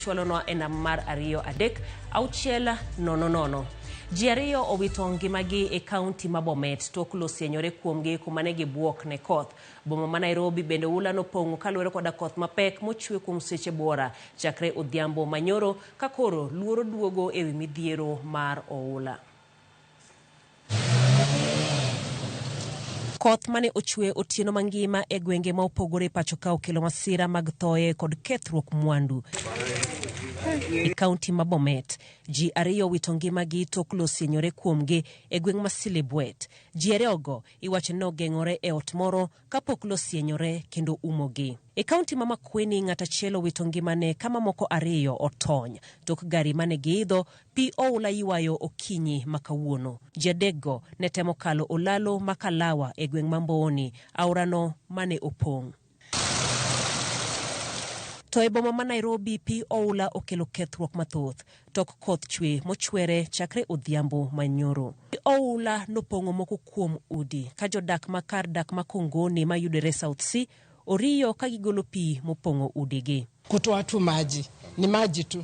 Chwalonwa e namba mar 2 3 6 0 0. Ji ariyo owito ngimagi e kaunti ma Bomet tok lo sienyore kuomgi kuma ne gibuok ne koth. Boma ma Nairobi bende oula nopong'o kaluwore koda koth mapek mochwe kuom seche buora chakre odhiambo manyoro ka koro luoro duogo ewi midhiero mar oula. Koth mane ochwe otieno mangima e gwenge ma opogore e pacho ka okelo masira mag thoye kod kethruok mwandu. E kaunti ma Bomet, ji ariyo owito ngimagi tok lo sienyore kuomgi e gweng' ma Silibwet. Ji ariyogo iwacho ni nogeng'ore e ot moro kapok lo sienyore kendo umogi. E kaunti ma Makueni, ng'at achiel owito ngimane ka mamoko ariyo otony tok gari mane giidho pi oula ywayo okinyi ma kawuono. Ji adekgo ne temo kalo olalo ma Kalawa e gweng' ma Mbooni, aorano mane opong'. To e boma ma Nairobi, pi oula okelo kethruok mathoth tok koth chwe mochwere chakre odhiambo manyoro. Pi oula nopong'o moko kuom udi ka jodak ma kar dak ma Kongoni mayudore South C oriyo ka gigolo pi mopong'o udigi. Kutoa tu maji ni maji tu.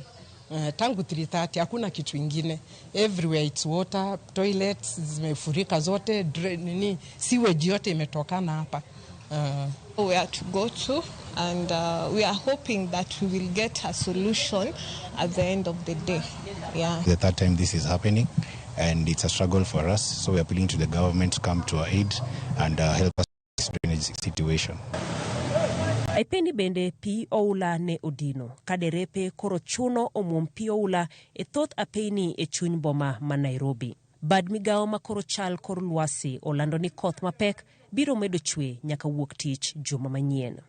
Tangu 3:30 hakuna kitu ingine, everywhere it's water, toilets zimefurika zote, drain, nini sewage yote imetokana hapa. Where to go to, and we are hoping that we will get a solution at the end of the day. Yeah. The third time this is happening, and it's a struggle for us, so we are appealing to the government to come to our aid and help us with this drainage situation. Aipeni bende pi oula ne odino ka derepe koro chuno omuom pi oula e thoth apeyni e chuny boma ma Nairobi. Bad migawo ma koro chal kor lwasi olando ni koth mapek biro medo chwe nyaka wuok tich juma manyien.